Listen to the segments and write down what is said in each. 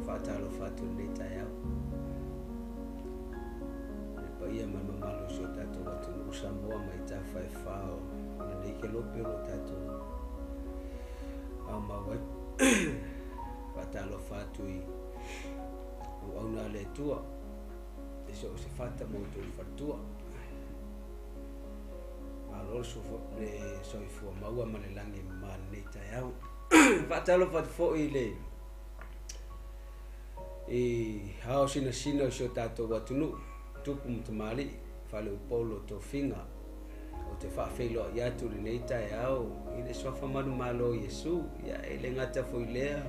Faatalofa atu i lenei taeao i le paia ma le mamalu o si o tatou atunuu Samoa mai tafa e fa o lenei kelope o lo o tatou aumau ai. Faatalofa atu i auauna a le Atua i so o se fata ma outou faletua. Malo le soifua maua ma le lagi e mama i lenei taeao. Faatalofa atu foi i le i ao sinasina o si o tatou atunuu, tupu ma tamalii, faleupolu o tofiga, ou te faafeiloai atu i lenei taeao i le suafa manumalo o Iesu. Ia, e le gata foi i lea,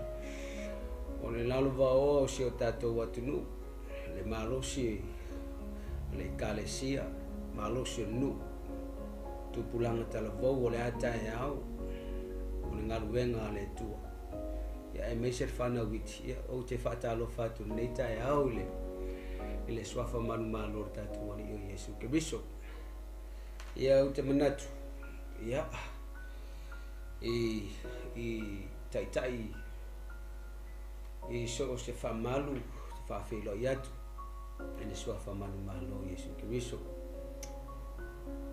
o le lalovaoa o si o tatou atunuu, le malosi o le Ekalesia, malosi o le nuu, tupulaga talavou o le a taeao o le galuega a le Atua. Ia, aemaise le fanau iti, ia, ou te faatalofa atu i lenei taeao i le suafa manumalo o le tatou Alii o Iesu Keriso. Ia, ou te manatu, ia, i taitai i so o se faamalu, te faafeiloai atu i le suafa manumalo o Iesu Keriso.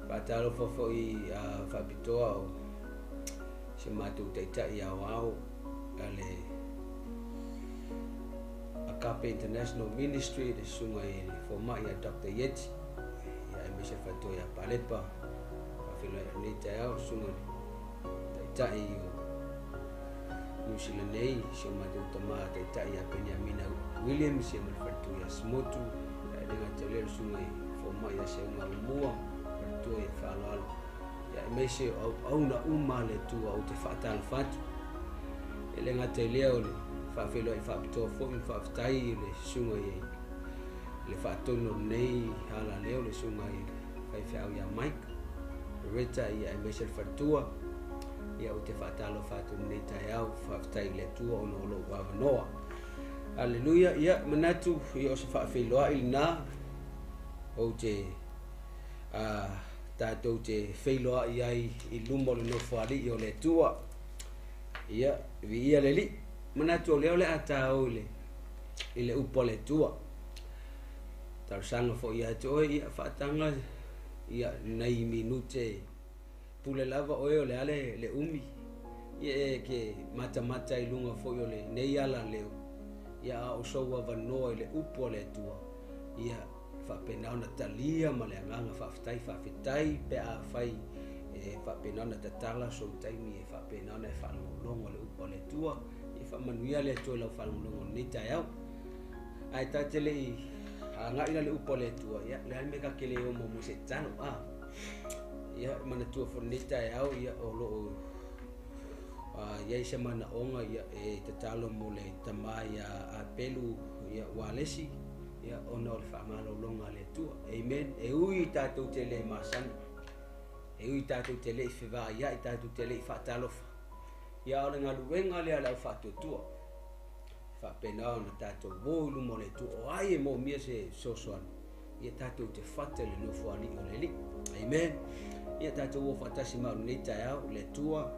Faatalofa foi a faapitoa o se matou taitai aoao a le Agape International Ministry, le susuga i le fomai a Dr. Yeti, ia aemaise le faletua ia Palepa. Faafeiloai i lenei taeao le susuga i le taitai o New Zealand nei, si o matou tama taitai ia Peniamina Williams, ia ma le faletua ia Smotu, ia e le gata i lea le susuga i fomai ia Seuga Umua, faletua ia Faaaloalo, ia aemaise o auauna uma a le Atua ou te faatalofa atu. E le gata i lea o le faafeiloai faapitoa foi ma faafetai i le susuga i le faatonu o lenei alaleo, le susuga i le faifeau ia Mike Reta, ia aemaise le faletua. Ia ou te faatalofa atu i lenei taeao, faafetai i le Atua ona o lou avanoa. Aleluia. Ia manatu ia o se faafeiloai lena ou te tatou te feiloai ai i luma o le nofoalii o le Atua. Ia, viia le Alii. Manatu o lea o le a tāo i le upu a le Atua. Talosaga foi ia te oe, ia faataga ia nai minute pule lava oe o le a le umi. Ia e ke matamata i luga foi o lenei ala leo. Ia a o sou avanoa i le upu a le Atua. Ia faapena ona talia ma le agaga faafetai, faafetai pe afai e faapena ona tatala sou taimi e faapena ona e faalogologo le upu a le Atua. Ia faamanuia le Atua i lau faalogologo i lenei taeao. Ae ta te le i agai la le upu a le Atua, ia le a le mea ta te le o muamua se tatalo. Ia manatua foi lenei taeao, ia o lo o i ai se manaoga, ia e tatalo mo le tama ia Apelu ia Walesi, ia ona o le faamalologa a le Atua. Amen. E ui tatou te le masani, e ui tatou te le i fevaaiai, tatou te le i faatalofa, ia o le galuega lea a le aufaatuatua, faapena ona tatou o i luma o le Atua, o ai e moomia se fesoasoani, ia tatou te fata i le nofoalii o le Alii. Amen. Ia tatou o faatasi ma au lenei taeao, le Atua,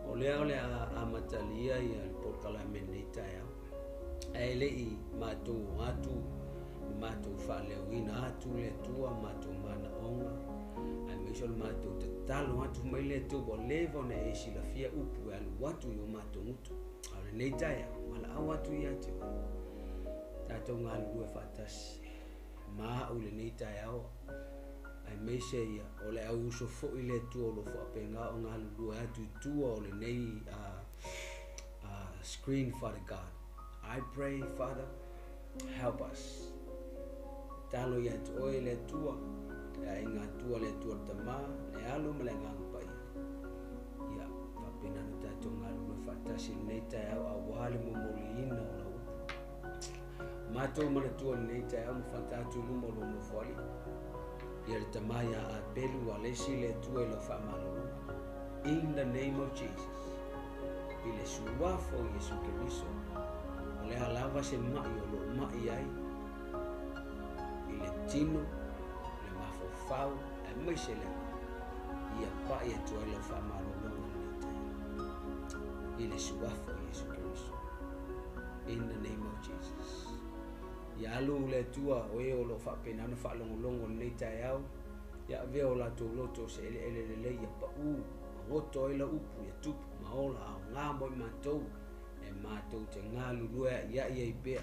o lea o le a amatalia ia le polokalame lenei taeao. Ae le i matou o atu, matou faaleoina atu le Atua, matou manaoga, aemaise o le matou tatalo atu mai le Atua, ua leva ona e silafia upu e alu atu i o matou gutu. A o lenei taeao, valaau atu ia te oe, tatou galulue faatasi ma au i lenei taeao, aemaise ia o le au uso foi le Atua o lo o faapena o galulue atu i tua o lenei screen. Father God, I pray, Father, help us. Talo ia te oe le Atua, le aiga Atua, le Atua le Tama, le Alo ma le Agaga Paia. Ia faapena ona tatou galulue faatasi i lenei taeao aua le momoliina o lau upu. Matou manatua lenei taeao ma fata atu i luma o lou nofoalii. Ia le tama ia Apelu Alesi le Atua i lau faamalologa. In the name of Jesus. I le suafa o Iesu Keriso, o le a lava se mai o loo mai ai i le tino, le mafaufau, aemaise le agaga. Ia pai atu ai lau faamalologa lenei taeao. I le suafa o Iesu Keriso. In the name of Ia alu le Atua o e o lo o faapena ona faalogologo i lenei taeao, ia avea o latou loto o se eleele lelei ia pau ma goto ai lau upu ia tupu ma ola aoga mo i matou e matou te galulue a'ia'i ai pea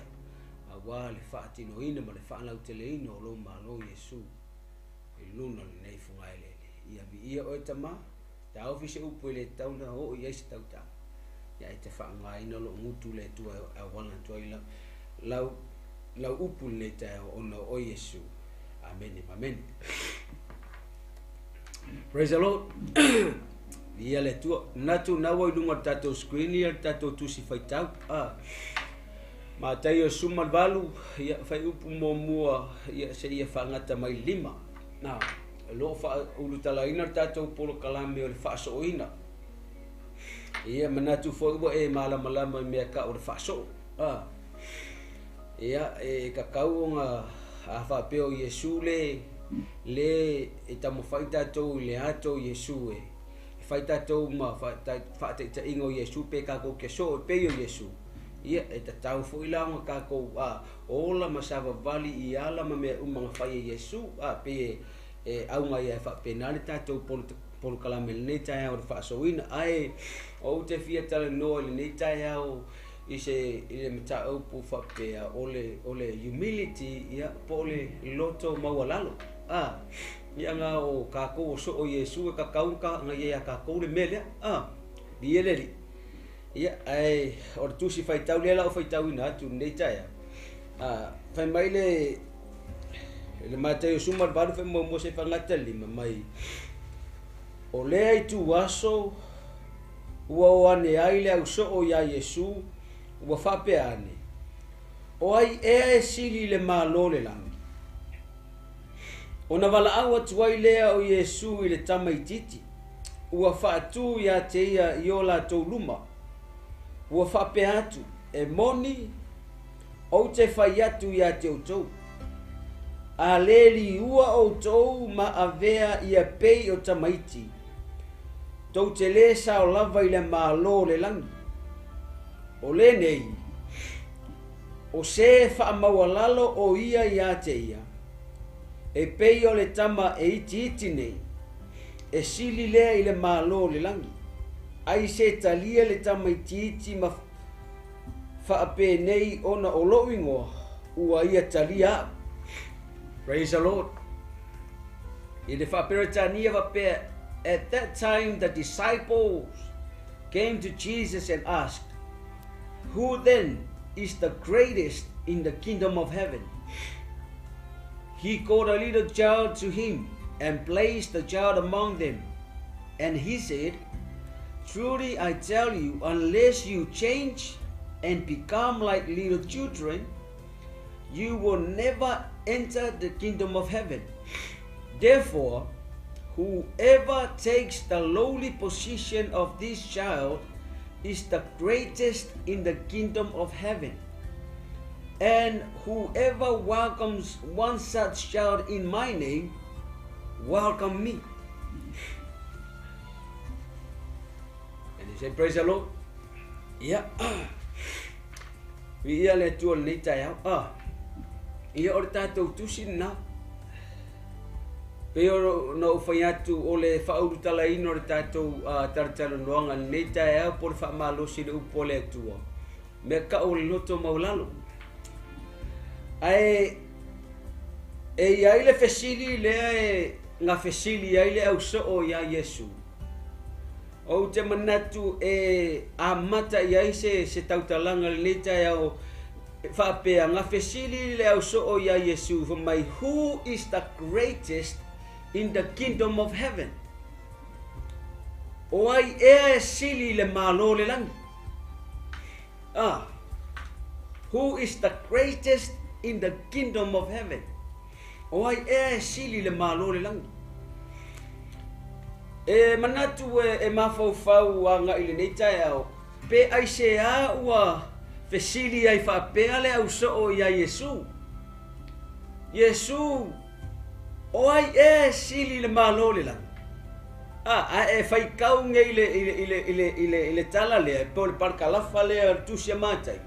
auā le faatinoina ma le faalauteleina o lou Malo Iesu i luna o lenei fogaeleele. Ia viia oe Tama, taofi se upu e le tatau ona oo i ai se tautala, ia e te faaaogaina lou gutu le Atua e auala atu ai lau, lau upu i lenei taeao ona o oe Iesu. Amene ma amene. Praise the Lord. Viia le Atua. Manatu na ua i luga o le tatou screen ia le tatou tusi faitau. Ah. Mataio 18, ia fai upu muamua ia seia faagata mai 5. Na, o lo o faaulutalaina le tatou polokalame o le faasooina. Ia manatu foi ua e malamalama i mea tau o le faasoo. Ah. Ia e tatau ona a faapea o Iesu le le e taumafai tatou i le ato o Iesu e fai tatou ma faataitaiga o Iesu pe tatou te soo e pei o Iesu. Ia e tatau foi la ona tatou ola ma savavali i ala ma mea uma na fai e Iesu. A pei e auga ia e faapena le tatou polokalame i lenei taeao o le faasoina. Ae ou te fia talanoa i lenei taeao i se i le mataupu faapea o le humility, ia po o le loto maualalo. A ia na o tatou o soo Iesu e tatau ona ia ia tatou le mea lea. A viia le Alii. Ia ae o le tusi faitau lea la o faitauina atu i lenei taeao. A fai mai le Mataio 18 fai muamua se fagata 5 mai o lea itu aso ua o ane ai le ausoo iā Iesu ua faapea ane, o ai ea e sili i le Malo o le lagi? Ona valaau atu ai lea o Iesu i le tamaitiiti, ua faatū iā te ia i o latou luma. Ua faapea atu, e moni, ou te fai atu iā te outou. A le liua outou ma avea ia pei o tamaiti, tou te lē sao lava i le Malo o le lagi. O lenei, o se faamaualalo o ia iā te ia, e pei o le tama e itiiti nei, e sili lea i le Malo o le lagi. Ai se talia le tamaitiiti ma faapenei ona o lou igoa, ua ia talia au. Praise the Lord. I le faaperetania faapea, at that time the disciples came to Jesus and asked, who then is the greatest in the kingdom of heaven? He called a little child to him and placed the child among them. And he said, truly I tell you, unless you change and become like little children, you will never enter the kingdom of heaven. Therefore, whoever takes the lowly position of this child is the greatest in the kingdom of heaven. And whoever welcomes one such child in my name, welcome me. And he said, praise the Lord. Ia. Viia le Atua i lenei taeao. Ah. Ia o le tatou tusi lena. Pei ona ou fai atu o le faaulutalaina o le tatou talatalanoaga i lenei taeao po o le faamalosi i le upu a le Atua. Mea tau o le loto maualalo. Ae e i ai le fesili lea e na fesili ai le ausoo iā Iesu. Ou te manatu e amata i ai se tautalaga i lenei taeao faapea, na fesili le ausoo iā Iesu fai mai, who is the greatest in the kingdom of heaven? O ai ea e sili i le Malo o le lagi? Ah, who is the greatest in the kingdom of heaven? O ai ea e sili i le Malo o le lagi? E manatu e mafaufau agai i lenei taeao, pe aiseā ua fesili ai faapea le ausoo iā Iesu. Iesu, o ai ea e sili i le Malo o le lagi? A, ae e faitau nei i le tala lea, po o le parakalafa lea o le tusi a Mataio.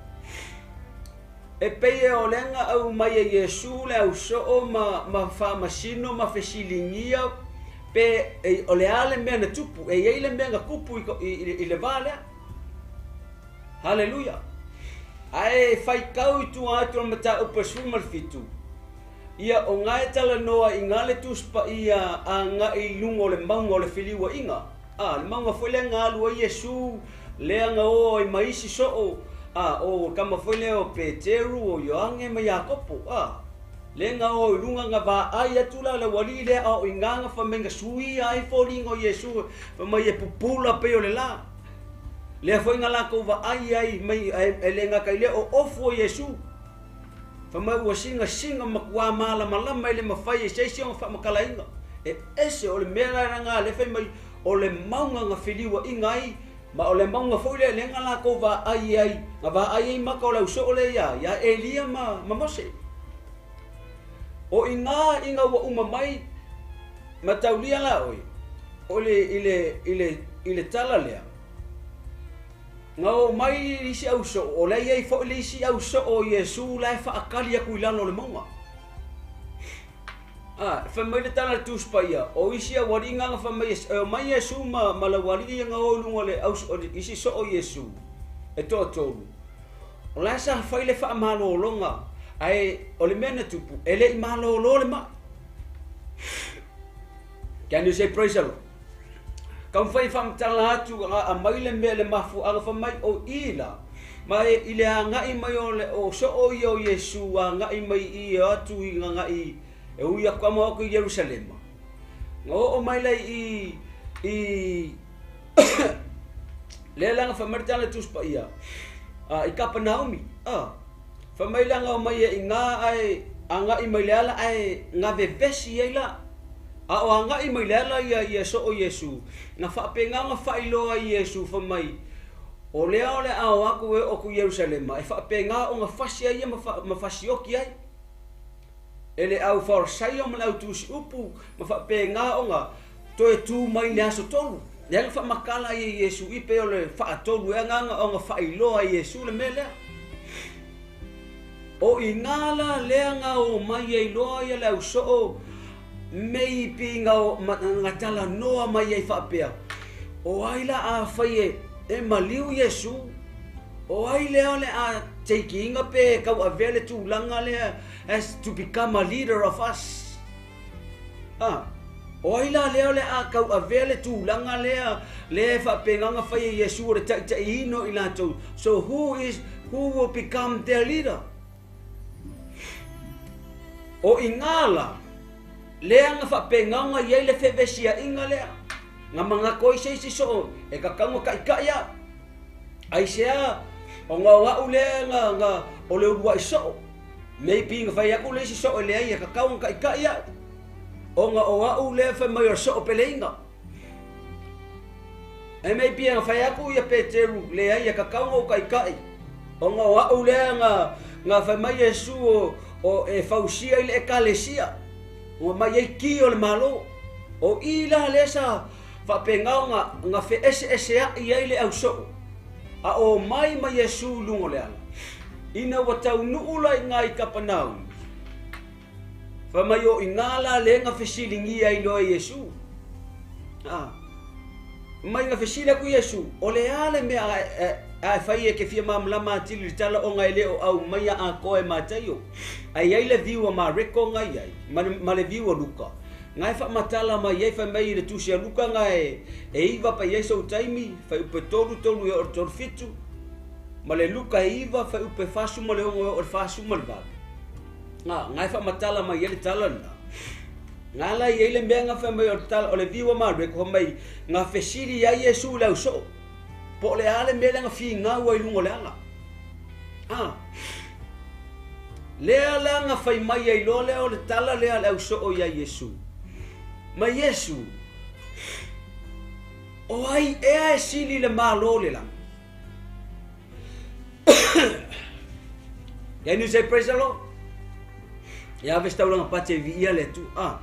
E pei e o lea aumai e Iesu le ausoo ma faamasino ma fesiligia pe e, o le a le mea na tupu, e iai le mea na tupu i le va lea. Haleluia. Ae faitau i tua atu o le mataupu e 17, ia o gae talanoa i ngā le Tusi Paia agai i luga o le mauga o le feliuaiga. A, le mauga foi lea na alu ai Iesu, lea na o ai ma isi soo, a, o tama foi lea o Peteru, o Ioane ma Iakopo, a, lea na o i luga na vaai atu la le aualii lea a o i ina na fai mai na suia ai foliga o Iesu, fai mai e pupula pei o le la. Lea foi na latou vaai ai mai e le gata i lea o ofu o Iesu. Fai mai ua sinasiga matuā malamalama e le mafai e se isi ona faamatalaina. E ese o le mea la lena lea fai mai o le mauga na feliuaina ai, ma o le mauga foi lea lea na latou vaai ai, na vaai ai maka o le ausoo lea ia Elia ma Mose. O ina ina ua uma mai ma taulia la oe, o le i le tala lea, na o mai isi ausoo, o lea iai foi le isi ausoo o Iesu la e faakali atu i lalo o le mauga. A, fai mai le tala le Tusi Paia, o isi aualii na fai mai e o mai Iesu ma le aualii ia na o i luga o le o le isi soo o Iesu, e toatolu. O la sa fai le faamalologa, ae o le mea na tupu, e le i malolo le mai. Can you say praise the Lord? Taumafai faamatala atu a mai le mea le mafuaaga fai mai o i la ma e i le agai mai o le o soo ia o Iesu agai mai i atu i gagai e ui aku ama aku i Ierusalema. Na oo mai la i lea la na fai mai le tala Tusi Paia i Kapanaumi. Fai mai la na o mai e i ngā ae agai mai le ala ae nga vevesi ai la. A o agai mai le ala ia soo Iesu, na faapegaga faailoa ai Iesu fai mai, o lea o le ao aku e o ku Ierusalema, e faapega ona fasi ai ia ma fasioki ai. E le au Farisaio ma le au tusi upu, ma faapega ona toe tu mai le aso tolu. Lea na faamakala ai e Iesu i pe o le faatolu e agaga ona faailoa ai Iesu le mea lea. O i ngā la lea nga o mai ai loa ia le ausoo, mei pi nga tala noa mai ai faapea. O ai la a fai e maliu Iesu, o ai lea o le a teikiinga pe kau avea le tulaga lea as to become a leader of us. O ai la lea o le a kau avea le tulaga lea, lea e faapegaga fai e Iesu o le taitaiina o i latou. So who will become their leader? O i ngā la, lea nga faapegaga i ai le fevesiaiga lea. Nga mangako ai se isi soo, e kakauga kaikai au. Ai sea, o ngā o au lea nga o le uluai soo. Mei pi nga fai aku le isi soo e lea ia kakauga kaikai au. O ngā o au lea fai mai o soo peleinga. E mei pi nga fai aku ia Peteru lea ia kakauga o kaikai. O ngā o au lea nga fai mai Iesu o e fausia i le ekalesia. O mai ei ki o le malo. O i la lea sa faapegao nga fe ese ese a i ai le ausoo. A o mai ma Iesu lungo le ala. Ina ua taunuu la i ngā i Kapanaumi. Fai mai o i ngā la le nga fesilingia i loa Iesu. Mai nga fesili aku Iesu, o le a le mea a fai e ke fia malamalama atili le tala o ngai le o au mai a koe Mataio. Ai ai le viu a Mareko ngai ai, ma le viu a Luka. Ngai faamatala mai ai fai mai i le tusi a Luka ngai e iva pa iai sou taimi, fai upe tolu tolu e o le tolu fitu. Ma le Luka e iva fai upe fasu ma le ongo e o le fasu ma le valu. Ngai faamatala mai ai le tala lena. Ngā la i ai le mea nga fai mai o le tala o le viu a Mareko fai mai nga fesili ai Iesu le ausoo. Po o le a le mea lea nga figau ai luga o le ala. Lea la nga fai mai ai loa lea o le tala lea le ausoo ia Iesu. Ma Iesu, o ai ea e sili le malo le lagi. Can you say praise the Lord? Ia ave se taulaga pati e viia le Atua.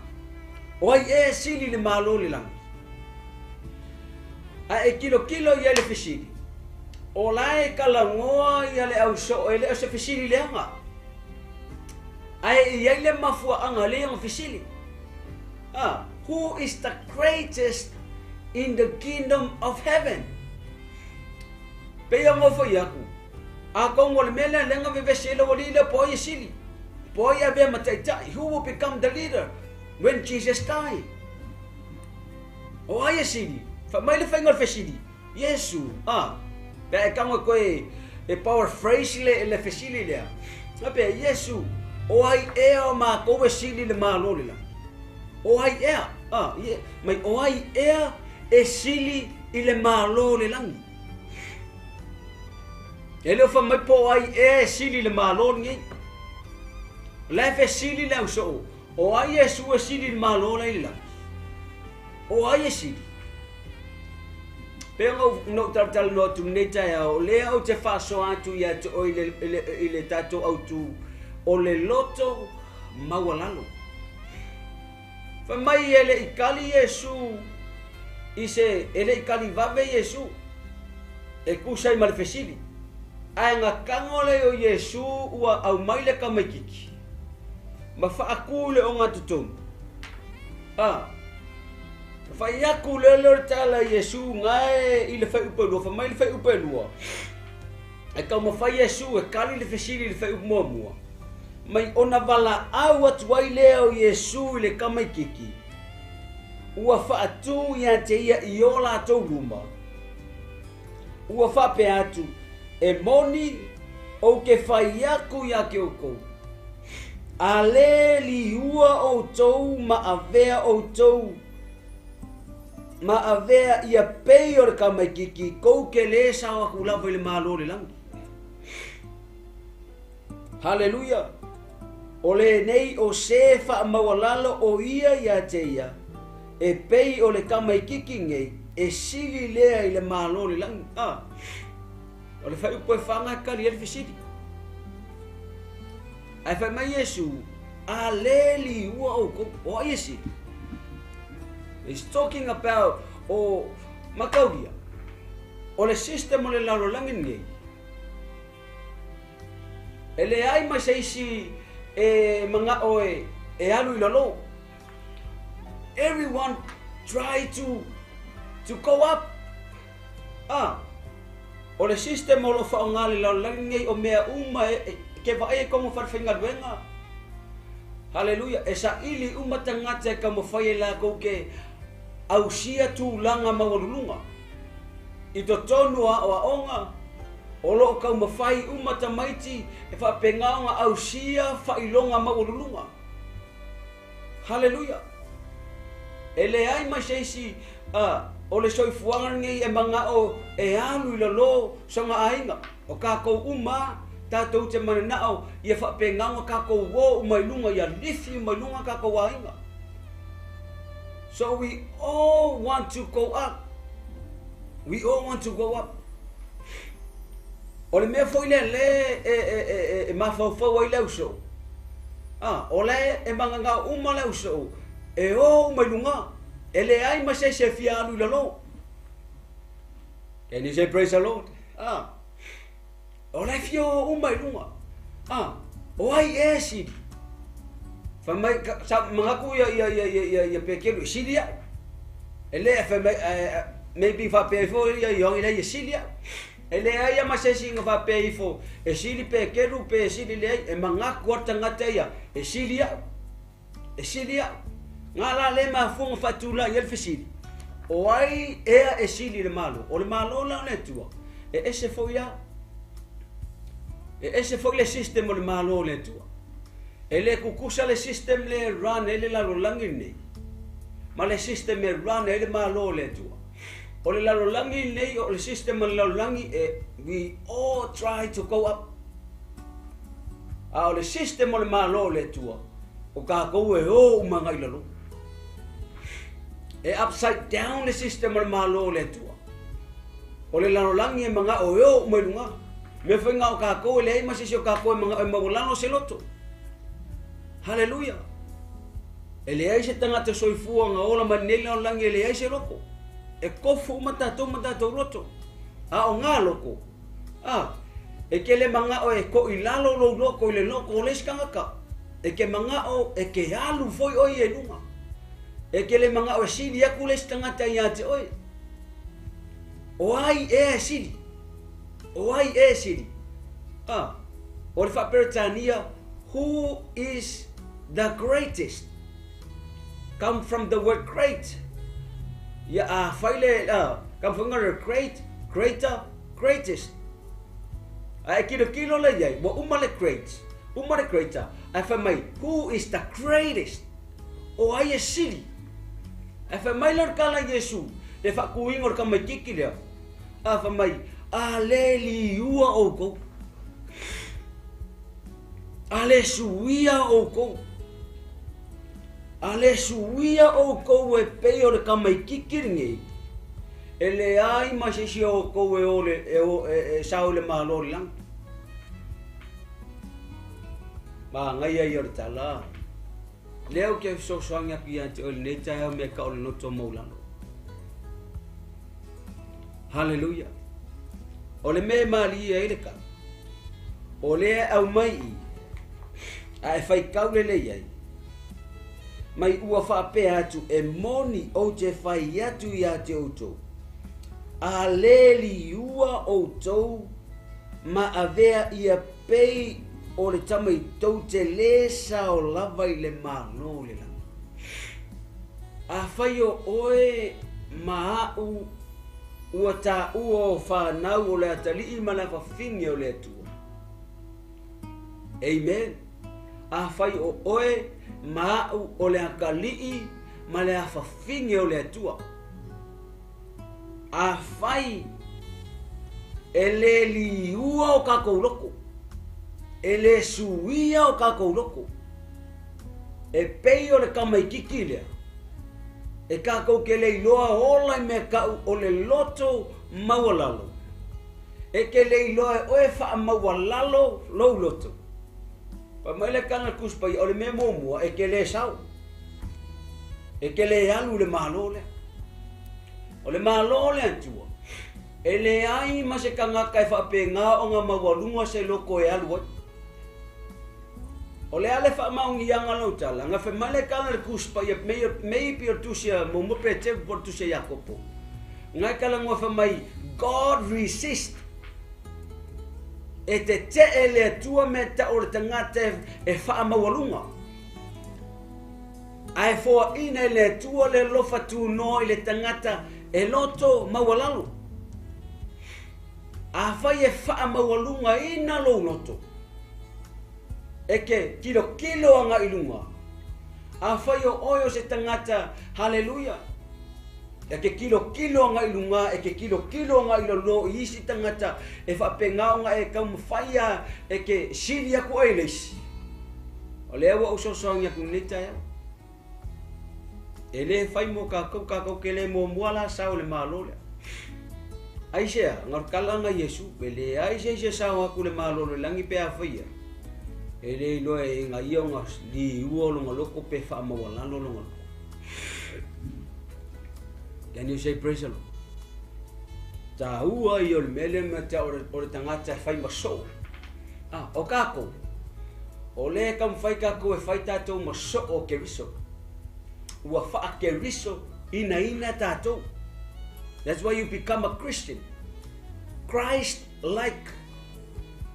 O ai ea e sili le malo le lagi. A e kilokilo i ai le fesili. O la e talanoa ia le ausoo e le o se fesili leaga. Ae e i ai le mafuaaga lea ona fesili. Ah, who is the greatest in the kingdom of heaven? Pei ona ou fai atu, atonu o le mea lea lea na vevesi ai le aualii lea po o ai e sili, po o ai e avea ma taitai, who will become the leader when Jesus died? O ai e sili? Fai mai le faiga o le fesili. Iesu, a, pe a e tago e koe e paraphrase le, le fesili lea, a pea, Iesu, o ai ea o matou e sili i le Malo o le lagi? O ai ea, a, ie, mai o ai ea e sili i le Malo o le lagi? E le o fai mai po o ai ea e sili i le Malo lenei. O la e fesili le ausoo, o ai Iesu e sili i le Malo la i le lagi? O ai e sili? Pei ona ou talatalanoa atu i lenei taeao, o lea ou te faasoa atu ia te oe i le tatou autu o le loto maualalo. Fai mai e le i kali Iesu i se, e le i kali vave Iesu e tusa ai ma le fesili. Ae na tago lea o Iesu ua aumai le tamaititi ma faatu i le ogatotonu. A, fai atu lea lea o le tala a Iesu gae i le fuaiupu e 2, fai mai le fuaiupu e 2, e taumafai Iesu e kali le fesili i le fuaiupu muamua, mai ona valaau atu ai lea o Iesu i le tamaititi, ua faatu ia te ia i o latou luma, ua faapea atu, E moni, ou te fai atu ia te outou, a lē liua outou ma avea outou ma avea ia pei o le tamaititi, tou te lē sao atu lava i le Malo o le lagi. Haleluia! O lenei o se faamaualalo o ia ia te ia, e pei o le tamaititi nei, e sili lea i le Malo o le lagi. A, o le fuaiupu e 4 e kali ai le fesili. Ae fai mai Iesu, a lē liua outou, o ai e sili? He's talking about o mataulia, o le system o le lalolagi lenei, E leai ma se isi e manao e alu i lalo. Everyone try to go up. Ah, o le system o lo o faaaoga i le lalolagi lenei o mea uma e ke vaai ai koga falefaigaluega. Haleluia, e saili uma tagata e taumafai e latou ke ausia tulaga maualuluga. I totonu o aoaoga, o lo o taumafai uma tamaiti e faapena ona ausia faailoga maualuluga. Haleluia! E leai mai se isi o le soifuaga lenei e manao e alu i lalo sona aiga. O tatou uma tatou te mananao ia faapena ona tatou o uma i luga, ia lifi uma i luga tatou aiga. So we all want to go up. We all want to go up. O le mea foi lea lea e mafaufau ai le ausoo, a, o la e magagao uma le ausoo e o uma i luga, e leai ma se isi e fia alu i lalo. Can you say praise the Lord? A, o la e fia o uma i luga. A, o ai ea e sili? Fai mai, sa manatu ia, ia, ia, ia, ia, ia Pekelu e sili au. E le, fai mai, maybe faapea ifo ia Ioane leai e sili au. E leai lava ma se isi na faapea ifo e sili Pekelu pe e sili leai, e manatu lava le tagata ia e sili au. E sili au. Nga la le mafua ona faatulai ai le fesili, o ai ea e sili i le Malo? O le Malo la o le Atua, e ese foi la. E ese foi le system o le Malo o le Atua. E le tutusa le system lea e run ai le lalolagi lenei ma le system e run ai le Malo o le Atua. O le lalolagi lenei, o le system o le lalolagi e we all try to go up. A o le system o le Malo o le Atua, o tatou e o uma agai i lalo. E upside down le system o le Malo o le Atua. O le lalolagi e manao e o uma i luga. Mea foi na o tatou e leai ma se isi o tatou e manao e maualalo se loto. Haleluia! E leai se tagata soifua na ola mai lenei lalolagi e leai se loto. E tofu uma tatou ma tatou loto. A o ngā loto, A, e ke le maga'o e ko'i lalo lou loko i le loko o le isi tagata, e ke maga'o e ke alu foi oe ia i luga. E ke le maga'o e sili aku le isi tagata iā te oe. O ai ea e sili? O ai ea e sili? A, o le faa-Peretania, Who is the greatest? Come from the word great. Ia, afai le, a, come from the word great, greater, greatest. A e kilokilo lea i ai, ua uma le great, uma le greater, ae fai mai, who is the greatest? O ai e sili? Ae fai mai lea o le tala a Iesu, le faakuiga o le tamaititi lea, a fai mai, A le liua outou, a le suia outou, a le suia outou e pei o le tamaititi lenei, e leai ma se isi o outou e o le, e, o, e, e sao i le Malo o le lagi. Manaia ia o le tala. Lea ou te fesoasoani atu ia te oe lenei taeao mea tau o le loto maulalo. Haleluia. O le mea e malie ai le tala, o lea e aumai i, a e faitau lelei ai, mai ua faapea atu e moni ou te fai atu iā te outou, a le liua outou ma avea ia pei o le tama i tou te lē sao lava i le Malo o le lagi. Afai o oe ma a'u ua taua o fanau o le atalii ma le afafine o le Atua. Amen. Afai o oe ma a'u o le atalii ma le afafine o le Atua. Afai e lē liua o kākou loko, e lē suia o kākou loko, e pei o le tamaititi lea, e kākou ke le iloa ola i mea ka'u o le loto maualalo. E ke le iloa e oe faamaualalo lou loto. Fai mai le Kana Tusi Paia, o le mea muamua, e ke lē sao. E ke lē alu i le Malo lea. O le Malo o le Atua, e leai ma se tagata e faapena ona maualuga se loto e alu ai. O le a le faamaoniaga lou tala, na fai mai le tala i le Tusi Paia, maybe o le Tusi a Muamua Peteru po o le Tusi a Iakopo, na e talanoa fai mai, God resist, e tete'e le Atua mea tau o le tagata e faamaualuga. Ae foaina e le Atua le alofa tunoa i le tagata e loto maualalo. Afai e faamaualugaina lou loto, e ke kilokilo agai i luga. Afai o oe o se tagata, haleluia, e ke kilokilo agai i luga, e ke kilokilo agai i lalo i isi tagata e faapena ona e taumafai a e ke sili aku oe i le isi. O lea ua ou soasoagia atu i lenei taeao. E lē fai mo kākou, kākou ke lē muamua la sao i le Malo lea. Aisea, na o le tala na Iesu, e leai se isi e sao atu i le Malo o le lagi pe afai ia, e le iloa e ina ia ona liua o lona loko pe faamaualalo lona loko. Can you say praise the Lord? Tāua ia o le mea lea ma te o le tagata e fai ma soo. Ah, o kākou, o lea e taumafai kākou e fai tātou ma soo o Keriso. Ua wha-Keriso inaina tātou. That's why you become a Christian. Christ-like.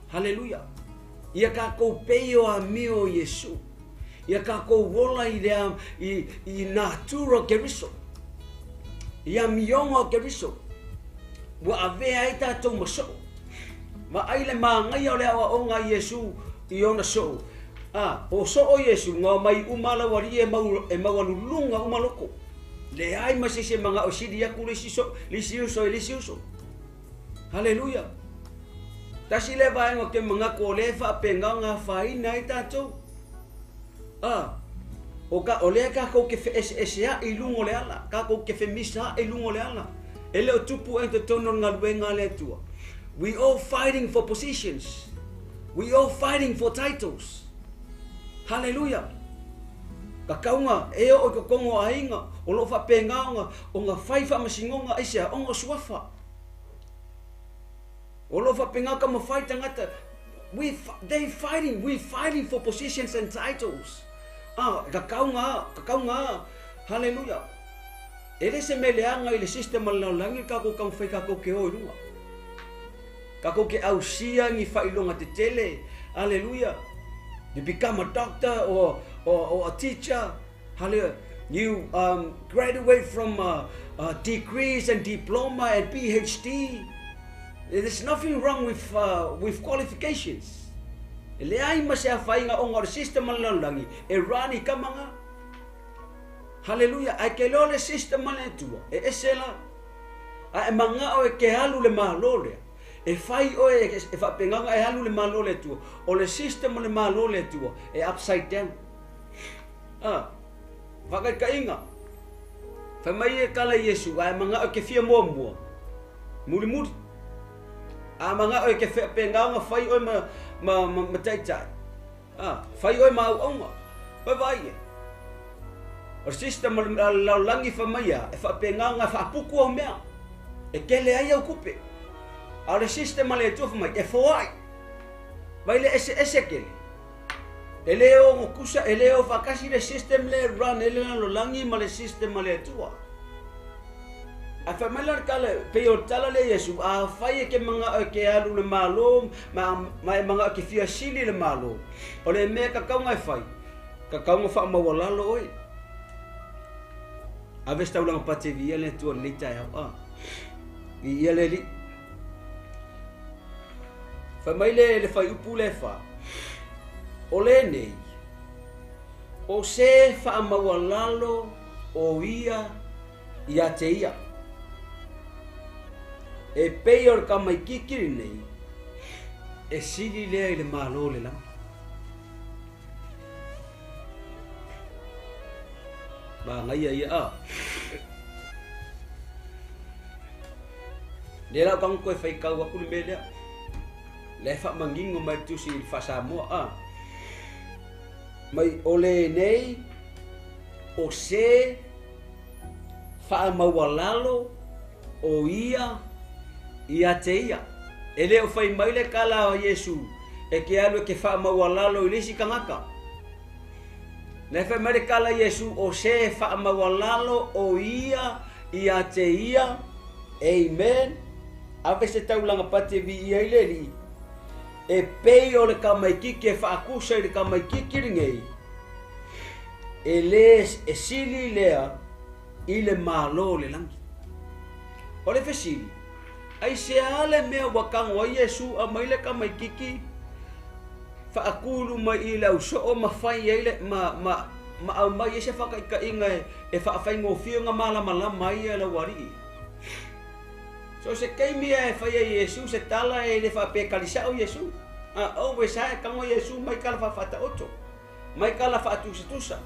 Hallelujah. Ia kākou pei o amio o Iesu. Ia kākou ola i le i, i natura o Keriso. I amioga o Keriso. Ua avea ai tātou ma soo. Vaai le māgaia o le aoaoga a Iesu i ona soo. A, o soo Iesu, nga mai uma lau alii e mau, e maualuluga uma loko. Leai ma se isi e maga'o e sili aku le isi so, le isi uso i le isi uso. Haleluia! Tasi lea vaega ou te manatu o lea e faapena ona afaina ai tatou. A, o ka, o lea tatou te feeseesea'i i luga o le ala, tatou te femisaa'i i luga o le ala. E le o tupu ea i totonu o le galuega a le Atua. We all fighting for positions. We all fighting for titles. Haleluia! Kakauga e oo i totonu o aiga o lo o faapena ona, ona fai faamasinoga aisea? Ona o suafa. O lo faapena taumafai tagata, we they fighting, we fighting for positions and titles. Ah, e kakau ngā, kakau ngā. Hallelujah. E le se mea leaga i le system a le lalolagi le kakou taumafai kakou ke o i luga. Kakou ke ausia ni faailoga tetele. Hallelujah. You become a doctor or, or, or a teacher. Hallelujah. You graduate from degrees and diploma and PhD. There's nothing wrong with, with qualifications. E leai ma se afaina ona o le system a le lalolagi e run i kamaga. Hallelujah. Ae ke iloa le system a le Atua, e ese la. A e magao e ke alu le Malo lea. E fai oe e faapegaga e alu le Malo le Atua. O le system o le Malo le Atua e upside down. Ah, faakaitaiga. Fai mai e kala Iesu, a e magao e ke fia muamua. Mulimuli. A magao e ke feapegaga fai oe ma, ma, ma, ma taitai. A, fai oe ma auaunga. Vai vaai e. O le system o le lalolagi fai mai a, e faapena ona faapuku au mea. E tele ai au tupe. A o le system a le Atua fai mai, e foai. Vai le eseese tele. E le o kusa, e le o faatasi le system le run e le lalolagi ma le system a le Atua. Ae fai mai la le tala, pei o le tala lea Iesu, afai e ke magao e ke alu le Malo, ma, ma e magao e ke fia sili le Malo, o le mea tatau ona e fai, tatau ona faamaualalo oe. Ave se taulaga pati e viia le Atua i lenei taeao. A, viia le Alii. Fai mai le, le fuaiupu lea e fa, o lenei, o se faamaualalo o ia ia te ia. E pei o le tamaititi lenei, e sili lea i le Malo o le lagi. Manaia ia a. Lea la o tago toe faitau atu le mea lea. Lea e faamanino mai le tusi i le faa-Samoa a. Mai o lenei o se faamaualalo o ia ia te ia. E le o fai mai le tala a Iesu e ke alu e ke faamaualalo i le isi tagata. Na e fai mai le tala a Iesu o se faamaualalo o ia ia te ia. Amen. Ave se taulaga pati e viia ai le Alii. E pei o le tamaititi e faatusa i le tamaititi lenei, e le e sili lea i le Malo o le lagi. O le fesili, aisea le mea ua tago ai Iesu aumai le tamaititi faatulu mai i le ausoo ma fai ai le, ma, ma, ma aumai ai se faataitaiga e, e faafaigofie ona malamalama ai ia lau alii? So se taimi a e fai ai Iesu se tala e le faapea e kali sao Iesu. A always a e tago Iesu mai tala faafaataoto, mai tala faatusatusa.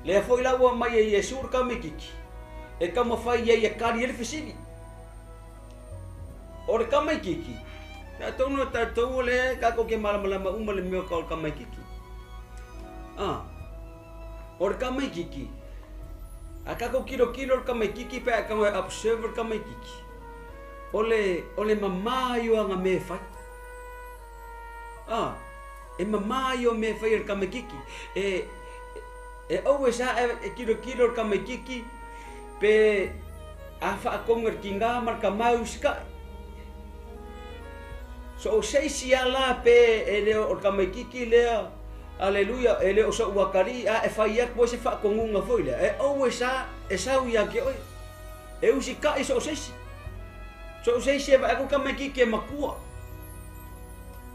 Lea foi la ua aumai e Iesu le tamaititi e taumafai ai e kali ai le fesili. O le tamaititi, atonu o tatou o lea tatou te malamalama uma le mea o le tamaititi. A, o le tamaititi, a tatou tilotilo le tamaititi pe a tago e observe le tamaititi, o le, o le mamā ia o ana mea e fai. A, e mamā ia o mea e fai e le tamaititi. E, e always a e tilotilo le tamaititi pe a faatonu e le tinā ma le tamā e usitai. So o se isi ala pe e le o le tamaititi lea, aleluia, e le o so'u atalii a e fai atu ai se faatonuga foi lea, e always a e sau ia te oe. E usitai so o se isi. So o se isi e vaai atu le tamaititi e matua.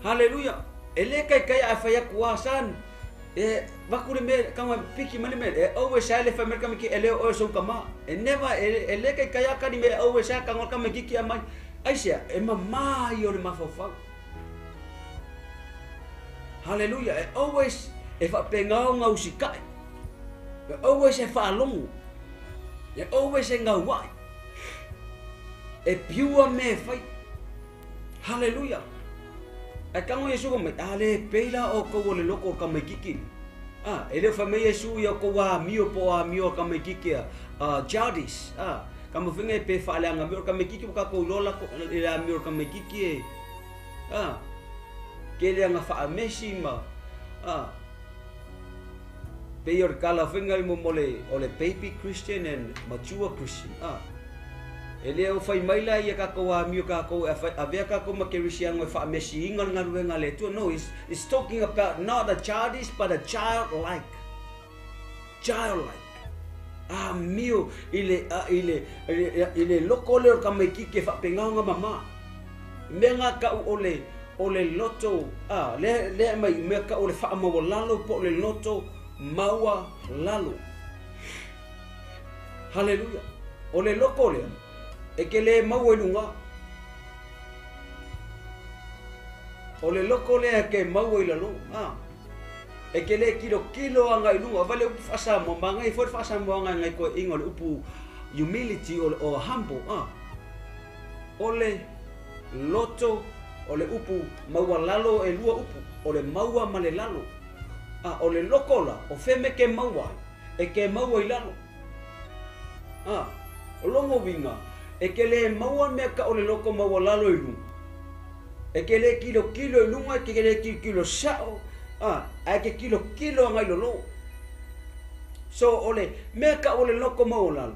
Haleluia. E le taitai a e fai atu a son, e vaku le mea, tago e piki mai le mea, e always a le fai mai le tamaititi e le o oe o sou tama. E never, e, e le taitai a kali mea e always a tago le tamaititi a mai. Aisea? E mamā ia o le mafaufau. Haleluia! E always e faapena ona usitai. E always e faalogo. E always e gauai. E pure mea e fai. Haleluia! Ae tago Iesu fai mai, a le pei la outou o le loko o le tamaititi. A, e le o fai mai Iesu ia outou amio po o amio a tamaititi a, a childish. A, ka mafai e pe faaleaga mai o le tamaititi ua tatou iloa lako, i le amio o le tamaititi e, A Tele aga faamesi ma a pei o le tala foi lena mo le o le baby Christian and mature Christian. A e le o fai mai la ia tatou amio tatou e avea tatou ma kerisiano e faamesiina le galuega a le Atua. No, it's talking about not a childish but a childlike. Childlike. Amio i le i le i le loko lea o le tamaitiiti e faapegaga mama. Mea nga kau o le o le loto a lea lea mai mea kau o le faamaualalo po o le loto maualalo. Haleluia. O le loko lea e ke le maua i luga. O le loko lea e ke maua i lalo. A e ke le kilokilo agai i luga. Vaai le upu faa-Samoa, manaia foi le faa-Samoa agai toeaiina o le upu humility o le o humble. A o le loto o le upu maualalo e lua upu, o le maua ma le lalo. A o le loko la, o fea mea ke maua ai? E ke maua i lalo. A o lona uiga, e ke le maua mea ka o le loko maualalo i luga. E ke le kilokilo i luga, e ke le kilokilo sao, a ae ke kilokilo agai lalo. So o le mea ka o le loko maualalo,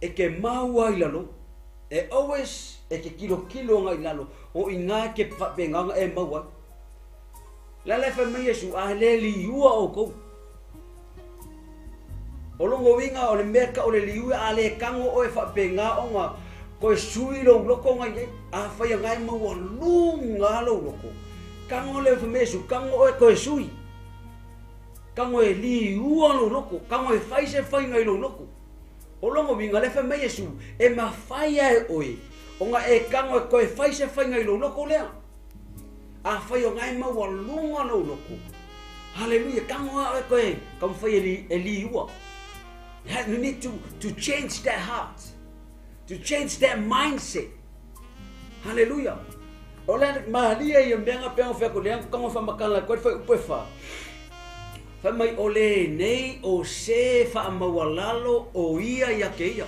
e ke maua i lalo. E always e ke kilokilo agai lalo, o i ina ke faapegaga e maua ai. La le fai mai Iesu, a le liua outou. O lona uiga o le mea ka o le liua a le kago oe faapega ona koe sui lou loko agai ai. Afai agai maualuga lou loko. Kago le fai mai Iesu, kago oe koe sui. Kago e liua lou loko, kago e fai se faiga i lou loko. O lona uiga le fai mai Iesu, e mafai e oe, ona e kago e koe fai se faiga i lou loko lea. Afai o ngai maualuga lou loko. Hallelujah. Kago a oe koe, taumafai e li, e liua. You need to change that heart. To change that mindset. Hallelujah. O le malia ia mea nga pea o fea ko lea kago whamakala koe whai upe wha. Fai mai o le nei o se whaamaualalo o ia ia ke ia.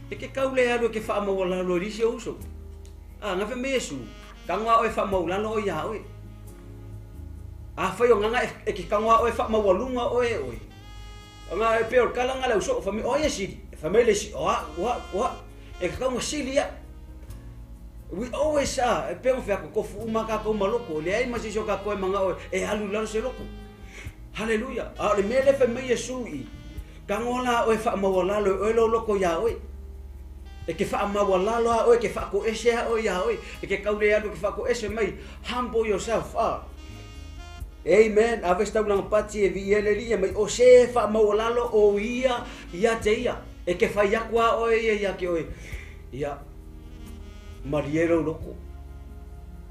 E ke kau le alu e ke whaamaualalo e lisi o uso. A, nga fai mai Iesu, kago a oe whaamaulalo o ia oe. Afai o nganga e ke kago a oe whaamaualunga oe e oe. Nga e pe o kala nga le uso, fai mai o ia sili. Fai mai le si, o a, o a, o a. E ke kaunga sili ia. We always are. E pe o fea ko kofu uma kākou ma loko. Le ai ma se isi o kākou e manga oe, e alu i lalo se loko. Hallelujah. A o le mea lea fai mai Iesu i, kago la oe whaamaualalo e oe lou loko iā oe. E ke whaamaualalo a oe, ke whaakoese a oe iā oe. E ke kau le alu ke whaakoese mai. Humble yourself. Ah. Amen. Ave se taulaga pati e vi ele li mai o se whaamaualalo o ia ia te ia. E ke whai aku a oe ia ia ke oe. Ia malie lou loko.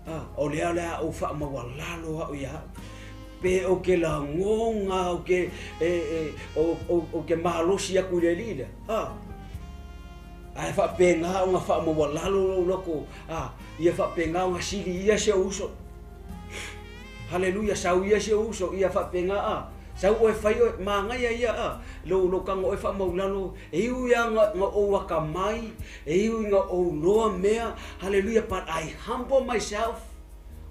Ah, o lea lea o whaamaualalo a o ia. Pe o ke lagonga o ke e, e, o ke malosi aku i le alii lea. Ah. Ae faapega ona faamaualalo lou loko. Ah, ia faapega ona sili ia se o uso. Haleluia, sau ia se o uso, ia faapega a. Sau oe fai oe, manaia ia a. Lou lou kago oe faamaulalo, e ui a nga, nga ou akamai, e ui nga ou loa mea. Haleluia, but I humble myself.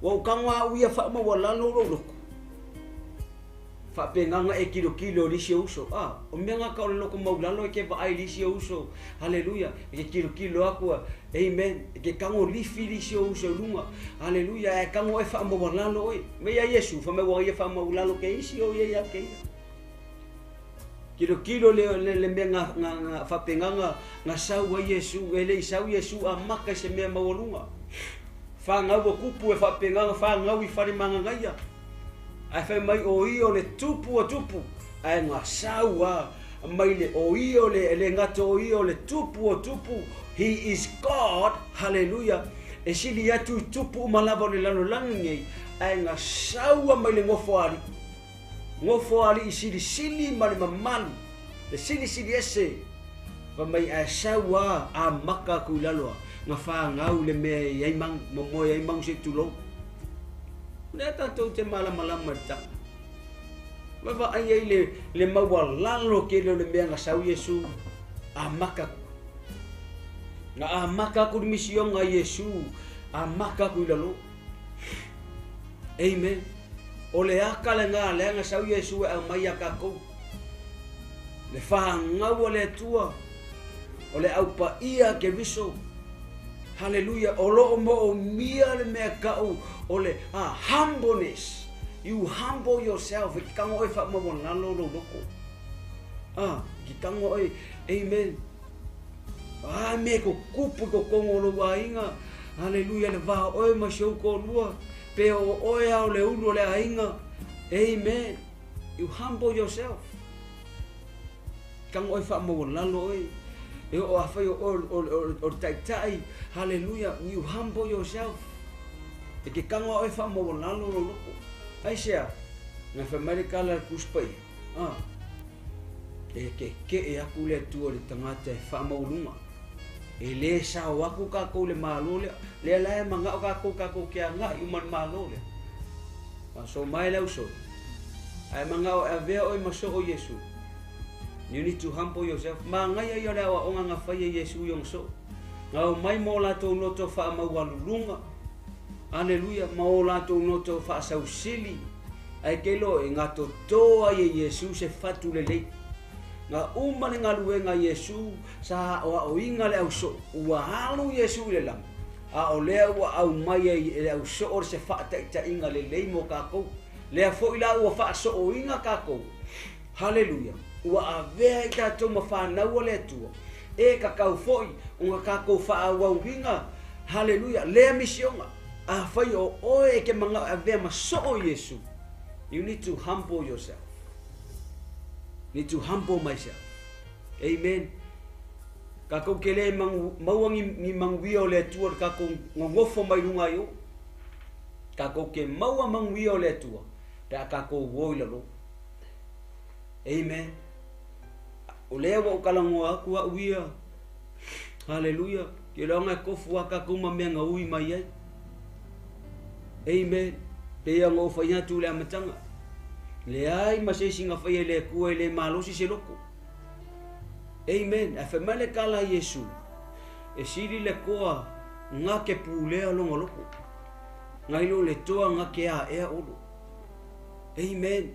Ua ou kago a au ia faamaualalo lou loko. Faapegaga e kilokilo o lisi o uso. Ah, o mea nga ka o le loko maulalo e ke vaai lisi o uso. Haleluia. E ke kilokilo aku a. Amen. E ke kago lifi lisi o uso i luga. Haleluia. E kago e faamaualalo oe. Me ia Iesu, fa mai ua ia faamaualalo ke isi o ia ia ke ia. Kilokilo le, le, le mea nga, nga, nga faapegaga nga sau ai Iesu, e le i sau Iesu a maka i se mea maualuga. Whāngau o kupu e faapegaga whāngau i whare mangagaia. Ae fai mai o ia o le tupu o tupu, ae nga sau a mai le o ia o le, le gato o ia o le tupu o tupu, he is God, hallelujah, e sili atu i tupu uma lava o le lalolagi nei, ae nga sau a mai le gofo a alii. Gofo a alii silisili ma le mamalu, le silisili ese, fai mai ae sau a amaka aku i lalo a, nga whāngau le mea e ai mangu, momoe ai mangu se tulou. Lea tatou te malamalama i le taka. Vaavaai ai le, le maualalo tele o le mea na sau Iesu amaka aku. Na amaka aku le misioga a Iesu amaka aku i lalo. Amen. O le aka lena lea na sau Iesu e aumai ia tatou. Le fagau a le Atua, o le aupaia a Keriso. Haleluia. O lo o moomia le mea tau o le humbleness. You humble yourself. E ke tago oe faamaualalo lou loto. E ke tago oe. Amen. A mea e tutupu i totonu o lou aiga. Haleluia. Le va o oe ma si ou toalua. Pe o oe a o le ulu o le aiga. Amen. You humble yourself. Tago oe faamaualalo oe. E oo afai o oe o le taitai. Haleluia. You humble yourself. E ke tago a oe faamaualalo lou loto. Aisea? Na fai mai le tala a le Tusi Paia. E kekeʻe aku le Atua i le tagata e faamaualuga. E lē sao aku kākou i le Malo lea. Lea la e manao kākou kākou ke agaʻi uma i le Malo lea. Faasoa mai le ausoi. Ae manao e avea oe ma soo Iesu. You need to humble yourself. Magaia ia o le aoaoga na fai e Iesu i ona soo. Na omai ma o latou loto faamaualuluga. Aleluia, ma o latou loto faasausili. Ae kelo e gatotō ai e Iesu se fatu lelei. Na uma le galuega a Iesu sa aoaoina le ausoo, ua alu Iesu i le lagi, a o lea ua aumai ai e le ausoo se faataitaiga lelei mo kākou. Lea foi la ua faasooina kākou. Haleluia! Ua avea i tatou ma fanau a le Atua, e tatau foi ona kākou faaauauina, haleluia, lea misiona. Afai o oe e ke manao e avea ma soo Iesu, you need to humble yourself. Need to humble myself. Amen. Kākou ke lē maua ni manuia o le Atua le kākou nonofo mai luga ai o. Kākou ke maua manuia o le Atua pe a kākou o i lalo. Amen. O lea ua ou talanoa atu a'u ia. Haleluia. Ke loaga e kofu a kākou ma mea na ui mai ai. Amen. Pei ona ou fai atu i le amataga. Leai ma se isi na faia e le Atua e le malosi se loko. Amen. Ae fai mai le tala a Iesu, e sili le toa na ke pulea lona loko, nai lo le toa na ke aea olo. Amen.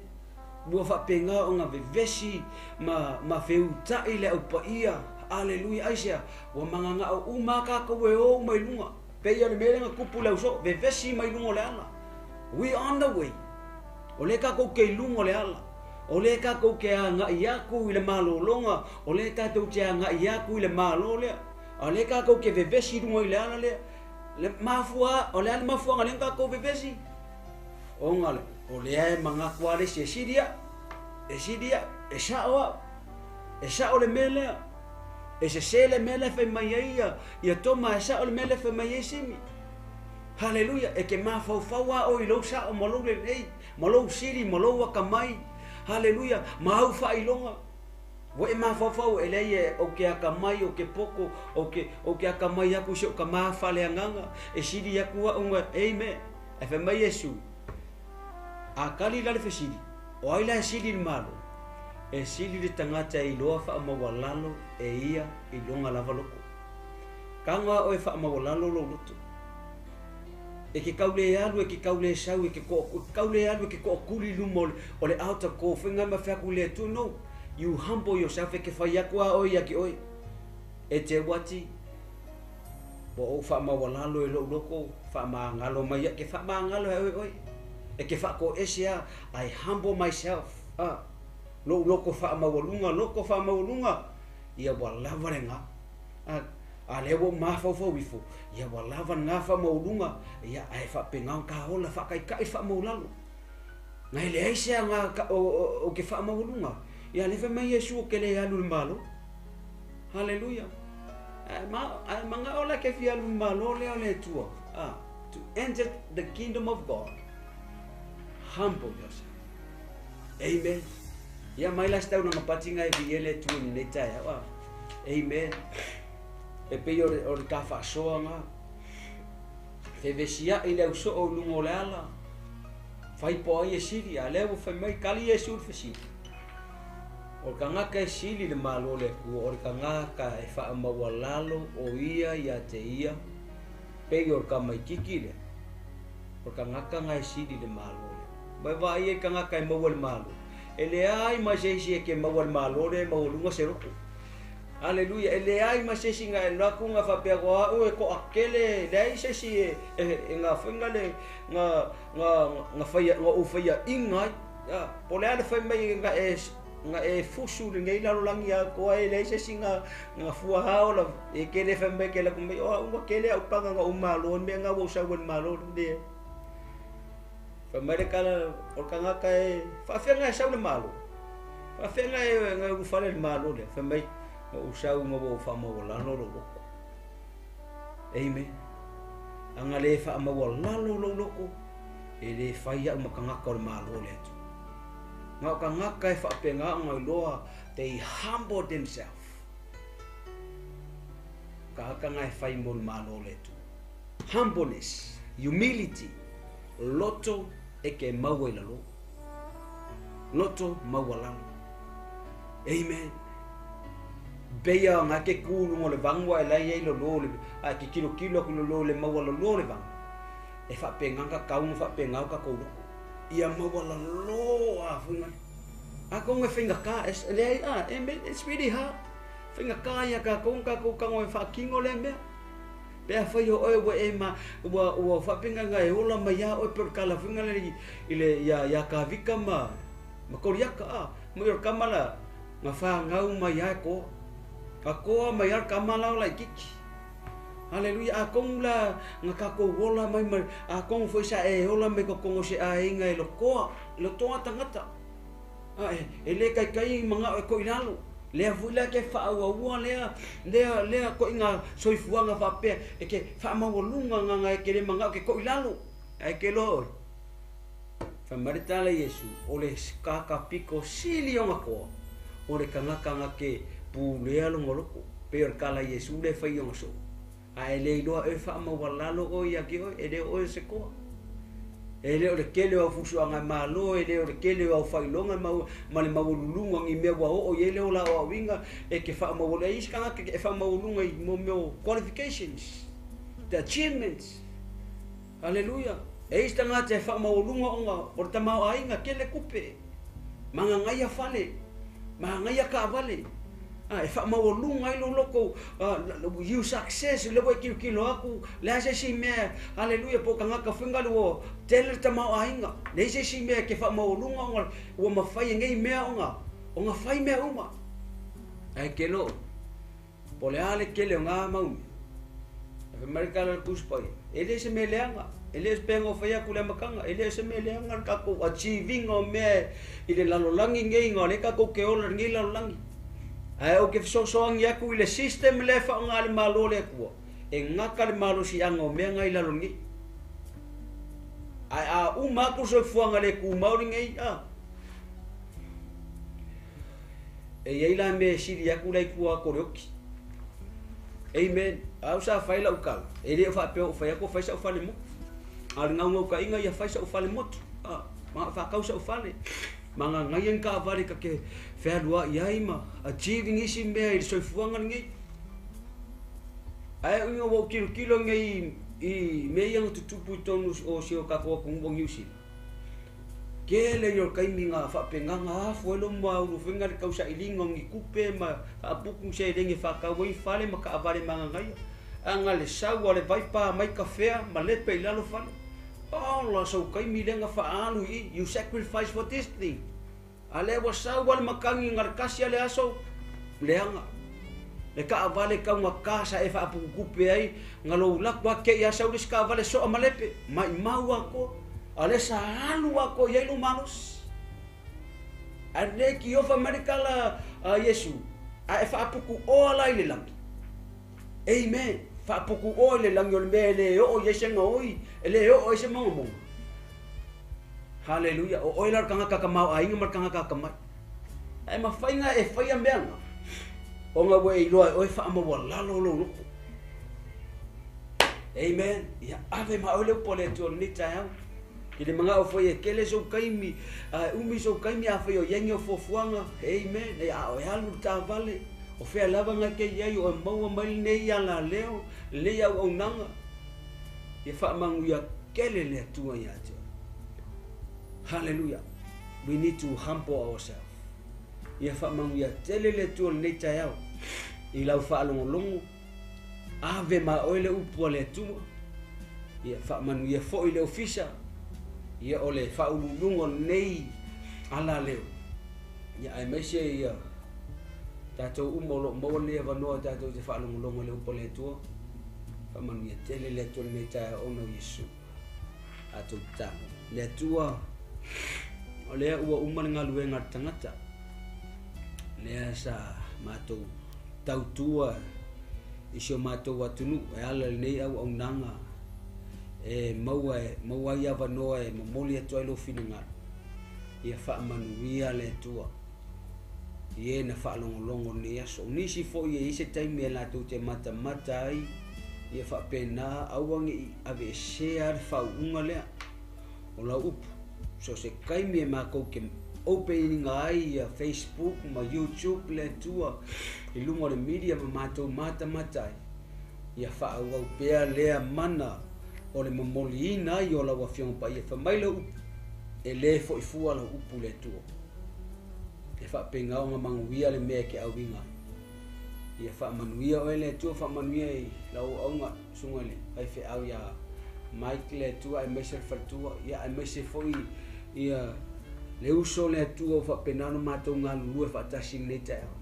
Ua faapena ona vevesi ma, ma feutaʻi le au paia. Aleluia. Aisea? Ua mananao uma a kākou e o uma i luga. Pei o le mea lea na tupu i le ausoo, vevesi mai luga o le ala. We on the way. O lea kākou ke i luga o le ala. O lea kākou ke agaʻi aku i le malologa, o lea tātou te agaʻi aku i le Malo lea. A o lea kākou ke vevesi i luga i le ala lea. Le mafua, o le a le mafuaaga lea na kākou vevesi? Ona le, o lea e manatu lava le isi e sili aʻu, e sili aʻu, e saʻo aʻu, e saʻo le mea lea. E sesē le mea lea e fai mai ai ia, ia Toma, e saʻo le mea lea e fai mai ai Simi. Haleluia, e ke mafaufau lava ʻoe i lou saʻo ma lou lelei, ma lou sili, ma lou akamai. Haleluia, ma au faailoga. Ua e mafaufau, e leai e, ʻo ke akamai, ʻo ke poko, ʻo ke, ʻo ke akamai aku i si oʻu kamā faaleagaga, e sili aku aʻu na, amen. Ae fai mai Iesu, A kali la le fesili, o ai la e sili i le Malo? E sili le tagata e iloa faamaualalo e ia i lona lava loko. Taga oe faamaualalo lou loto. E ke kau lē alu, e ke kau lē sau, e ke kau lē alu, e ke toʻatuli i luma o le altar call, faiga ma fea aku i le Atua. No, you humble yourself, e ke fai aku a oe ia ke oe. E te uati, Ua ou faamaualalo e lou loko, faamagalo mai ia, ke faamagalo e oe oe. E ke faatoese a, I humble myself, a, lou loko faamaualuga, loko faamaualuga, ia ua lava lena. A, a lea ua ou mafaufau ifo, ia ua lava lena faamaualuga, ia ae faapena ona ta ola faataitai faamaulalo. Na e leai se aga o ke faamaualuga, ia lea fai mai Iesu ou te le alu i le Malo. Haleluia. Ae ma, ae manao la ke fia alu malo lea o le Atua. Ah, to enter the kingdom of God, humble yourself. Amen. Ia mai la se taulaga patinga e viia le Atua i lenei taeao. Ah. Amen. E pei o le, o le ta faasoaga, fevesiaʻi le ausoo i luga o le ala, fai po o ai e sili, a lea ua fai mai, kali Iesu i le fesili. O le tagata e sili i le Malo o le Atua, o le tagata e faamaualalo o ia ia te ia, pei o le tamaititi lea. O le tagata e sili le malo lea. Ma e vaai ai tagata e maua le malo. E leai ma se isi e ke maua le malo lea e maualuga se loto. Aleluia, e leai ma se isi na e alu atu na faapea o au e toatele, leai se isi e e na faiga le na na na faia na ou faiaina ai. Ia, po o le a le fai mai na e na e fusu lenei lalolagi atoa e leai se isi na na fuaao lava. E ke le fai mai ke alu atu mai o au ua tele au paga na ou malo le mea na ua ou sau ai i le malo lenei. Fai mai le tala o le tagata e faafeaga e sau le malo. Faafeaga e na ulufale le malo lea. Fai mai na ou sau ina ua ou faamaualalo lou loto. Amen. A na le faamaualalo lou loto, e le fai au ma tagata o le malo o le Atua. Na o tagata e faapena ona iloa, they humble themselves. Tagata na e fai mo le malo o le Atua. Humbleness, humility, loto e ke maua i lalo. Loto maualalo. Amen. Beia nga ke ku lunga o le vagu ae la i ai lolo le ae ke kilokilo atu lolo le maualalo o le vagu. E faapena ka kau ma faapena o tatou loto. Ia maualalo a fuinga. A kongo e faigata, e leai a, amen, it's really hard. Faigata ia tatou, tatou tago e faatino lea mea. Pe afai o oe ua e ma, ua, ua faapena e ola mai ia oe pei o le tala fuinga lea i le, ia, ia Kavika ma, ma Koliata, a, mai o le tama la, na fanau mai a e koa. A koa mai a le tama la o laititi. Aleluia, atonu la na tatou ola mai ma, atonu foi sa e ola mai totonu o se aiga e lotoa, lotoa tagata. A e, e le taitai manao e koʻi lalo. Lea foi la ke faaauaua lea, lea, lea koʻiga soifuaga faapea, e ke faamaualuga agaga e ke le manao ke koʻi lalo. Ae ke loa oe. Fai mai le tala Iesu, o le kaka piko sili ona koa, o le tagata na ke pulea lona loko. Pei o le tala Iesu lea e fai i ona soo. A e le iloa oe faamaualalo oe ia te oe, e le o oe o se koa. E le o le tele o au fusuaga e malo, e le o le tele o au faailoga ma, ma le maualuluga o ni mea ua oo i ai le ola aoaoina e ke faamaualuga. E i ai isi tagata e faamaualuga i mo mea o qualifications, the achievements. Aleluia! E i ai isi tagata e faamaualuga ona o le tamaoaiga, tele tupe, magagaia fale, magaia taavale, a e faamaualuga ai lou loto, you success, lea ua e tilotilo atu, leai se isi mea, aleluia, po o tagata foi na ua tele le tamaoaiga, leai se isi mea e te faamaualuga ona ua mafai e nei mea ona ona fai mea uma. Ae ke loo. Po o le a le tele o ngā mau mea. Ae fai mai le tala a le Tusi Paia, e le se mea leaga, e le o se pega o fai atu i le amataga, e le o se mea leaga le tatou achieve-ina o mea i le lalolagi nei, na o lea tatou te ola i lenei lalolagi. Ae ou te fesoasoani atu i le system lea e faaaoga e le Malo o le Atua, e gata le malosiaga o mea na i lalo nei. Ae a uma atu le soifuaga le tumau lenei, a, E i ai la mea e sili atu la i tua atu o le oti. Amen. Au sa fai lau tala, e le o faapea ua ou fai atu ua fai sau fale motu. A o le naunautaiga ia fai sau fale motu. A, ma faatau sau fale. Ma gagaia ni taavale ta te fealuai ai ma achieve nisi mea i le soifuaga lenei. Ae uiga ua ou tilotilo nei i mea ia na tutupu i totonu o si o tatou atunuu o Niu Sila. Tele ia o taimi na faapenaga afu ai lou maulu faiga le tausailiga o ni tupe ma faaputu seleni e faatau ai fale ma taavale magagaia. A na le sau a le vai pa mai kafea ma lepe i lalo fale. Ola sou taimi lea na faaalu i i, you sacrifice for this thing. A lea ua sau a le matagi na le kasi a le aso, leaga. Le taavale taugata sa e faapututupe ai na lou laku a kei a sau le isi taavale soa ma lepe, maimau atoa. A lea sa alu atoa i ai lou malosi. A le kiofa mai le tala a Iesu, a e faaputuoa la i le lagi. Amen. Faaputuoa i le lagi o le mea e le oo i ai se gaoi, e le oo ai se mogamoga. Haleluia. O oe la o le tagata tamaoaiga ma le tagata atamai. Ae mafai na e faia mea na, ona ua e iloa e oe faamaualalo lou loto. Amen. Ia ave ma oe le upu a le Atua i lenei taeao. I le manao foi e tele sou taimi, a e umi sou taimi afai o i ai ni au fuafuaga. Amen. Ia a oe alu i le taavale, o fea lava na te i ai o e maua mai lenei alaleo, lenei auaunaga. Ia faamanuia tele le Atua ia te oe. Hallelujah. We need to humble ourselves. Ia faamanuia tele le Atua i lenei taeao i lau faalogologo, ave ma oe le upu a le Atua. Ia faamanuia foi le ofisa, ia o le faauluuluga o lenei alaleo. Ia aemaise ia tatou uma o lo o maua lenei avanoa tatou te faalogologo i le upu a le Atua. Faamanuia tele le Atua i lenei taeao ona o Iesu. Tatou tatalo. Le Atua, o lea ua uma le galuega a le tagata, lea sa matou tautua i si o matou atunuu e ala i lenei auaunaga e maua e maua ai avanoa e momoli atu ai lou finagalo. Ia faamanuia le Atua i e na faalogologo i lenei aso. O nisi foi e i ai se taimi e latou te matamata ai, ia faapena aua ne i aveesea le faauuga lea o lau upu. So se taimi e matou te opening ai ia Facebook ma YouTube le Atua i luga o le media ma matou matamata ai, ia faaauau pea lea mana o le momoliina ai o lau Afioga Paia. Fai mai lau upu, e lē fo'i fua lau upu le Atua. E faapena ona manuia le mea e te auiga ai. Ia faamanuia oe le Atua, faamanuia i lau auaunaga susuga i le faifeau ia Mike le Atua aemaise le faletua, ia aemaise foi ia le uso le Atua ua faapena ona matou galulue faatasi i lenei taeao.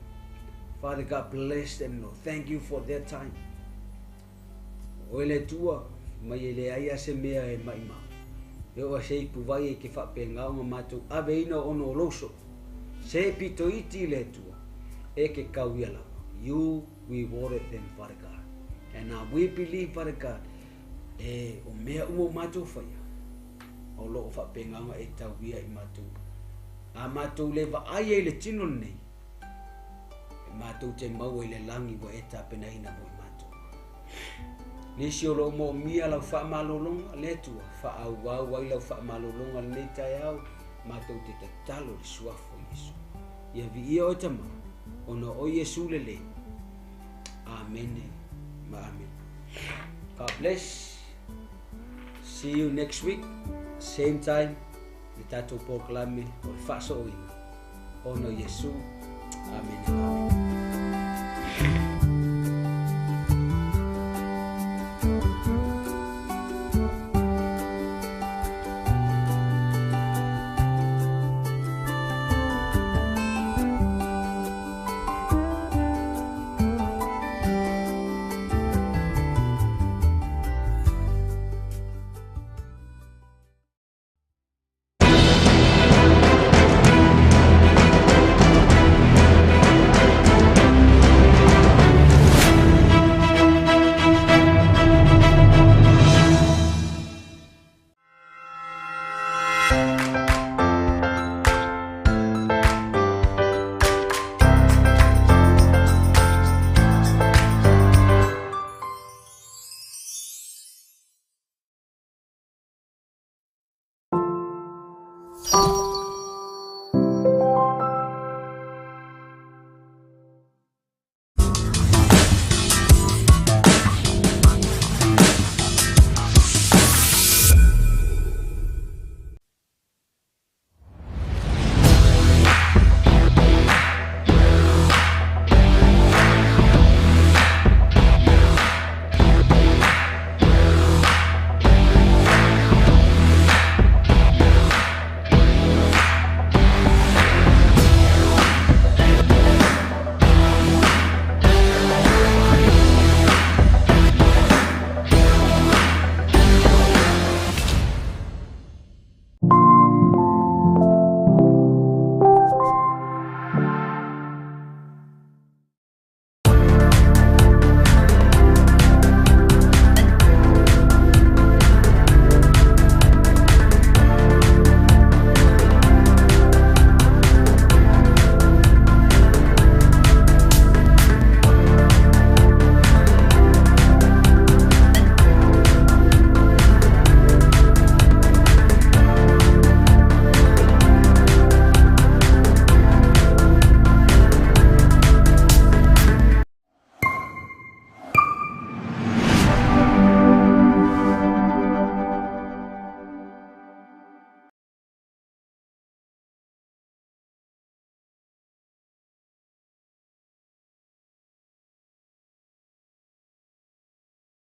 Father God bless them Lord. Thank you for their time. Oe le Atua, mai e leai lava se mea e maimau. E oo i se ipuvai e te faapena ona matou aveina ona o lou soo. Se pito iti le Atua, e te tauia lava. You rewarded them, Father God. And now we believe, Father God, e o mea uma o matou faia, o lo o faapena ona e tauia i matou. A matou le vaai ai i le tino lenei, e matou te maua i le lagi ua e tapenaina mo i matou. Nisi o lo o moomia lau faamalologa, le Atua, faaauau ai lau faamalologa lenei taeao, matou te tatalo i le suafa o Iesu. Ia viia oe Tama, ona o Iesu lelei. Amene ma amene. God bless. See you next week, same time, le tatou polokalame o le faasooina. Ona o Iesu. Amene. Amene.